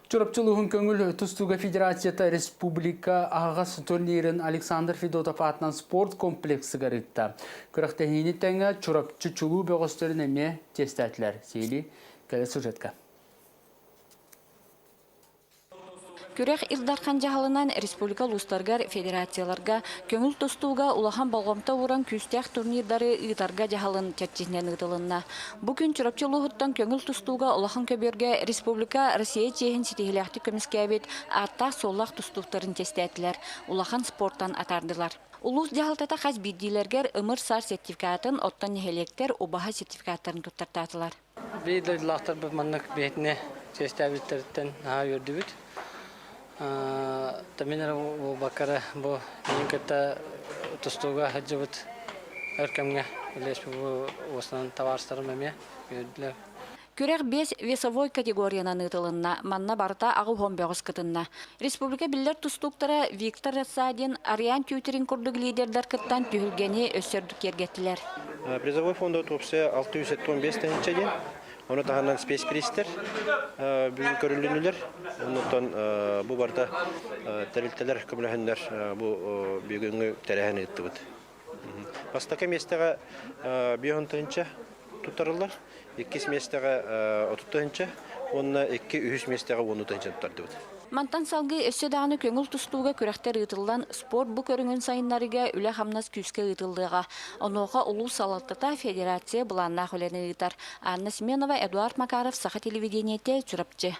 Чурапчы улууһун көҥүл тустууга федерацията республика аһаҕас турнирын Александр Федотов аатынан спорт комплексыгар ыытта. Күрэхтэһиини тэҥэ Чурапчы чулуу бөҕөстөрүн эмиэ чиэстээтилэр. Сиһилии кэлэр сюжетка. Күрэх Ил Дархан дьаһалынан республика улуустарыгар, федерацияларга көҥүл тустууга улахан болҕомто ууран күүстээх турнирдары ыытарга дьаһалын чэрчитинэн ыытылынна. Бу күн Чурапчы улууһуттан көҥүл тустууга улахан көбүөргэ республика Россия чиэһин ситиһиилээхтик көмүскээбит ааттаах-суоллаах тустууктарын чэстээтилэр, улахан спортан атаардылар. Улуус дьаһалтата хас биирдиилэргэр ымыр-саар сертификатын, оттон нэһилиэктэр убаһа сертификаттарын туттартаатылар. Биир дойдулаахтарбыт маннык биһитини чиэстээбиттэриттэн наһаа үөрдүбүт. Мин эрэ буолбакка эрэ бу миигин кытта тустууга сылдьыбыт өр кэмҥэ үлэлэспит бу уостанан табаарыстарым эмиэ үөрдүлэр. Күрэх биэс весовой категориянан ыытылынна. Манна барыта аҕыс бөҕөс кытынна. Республика биллэр тустууктара Виктор Рассадин, Ариан Тютрин курдук лидердэр кыттан түһүлгэни өссө ордук киэргэттилэр. Призовой фонда уопсайа 675 тыһыынча диэн. Ону таһынан спецприистэр бүгүн көрүлүнүлэр. Оннуттан бу барыта тэрилтэлэр көмөлөһөннөр бу бүгүҥҥү тэрээһин ыыттыбыт. Бастакы миэстэҕэ 5 тыһыынча туттарыллар, иккис миэстэҕэ 30 тыһыынча уонна икки үһүс миэстэҕэ 10 тыһыынча туттардыбыт. Мантан салгыы өссө даҕаны көҥүл тустууга күрэхтэр ыытыллан, спорт бу көрүҥүн сайыннарыыга үлэ-хамнас күүскэ ыытыллыаҕа. Онуоха улуус салалтата федерация былааннаах үлэни ыытар. Анна Семенова, Эдуард Макаров, Саха телевидениетэ, Чурапчы.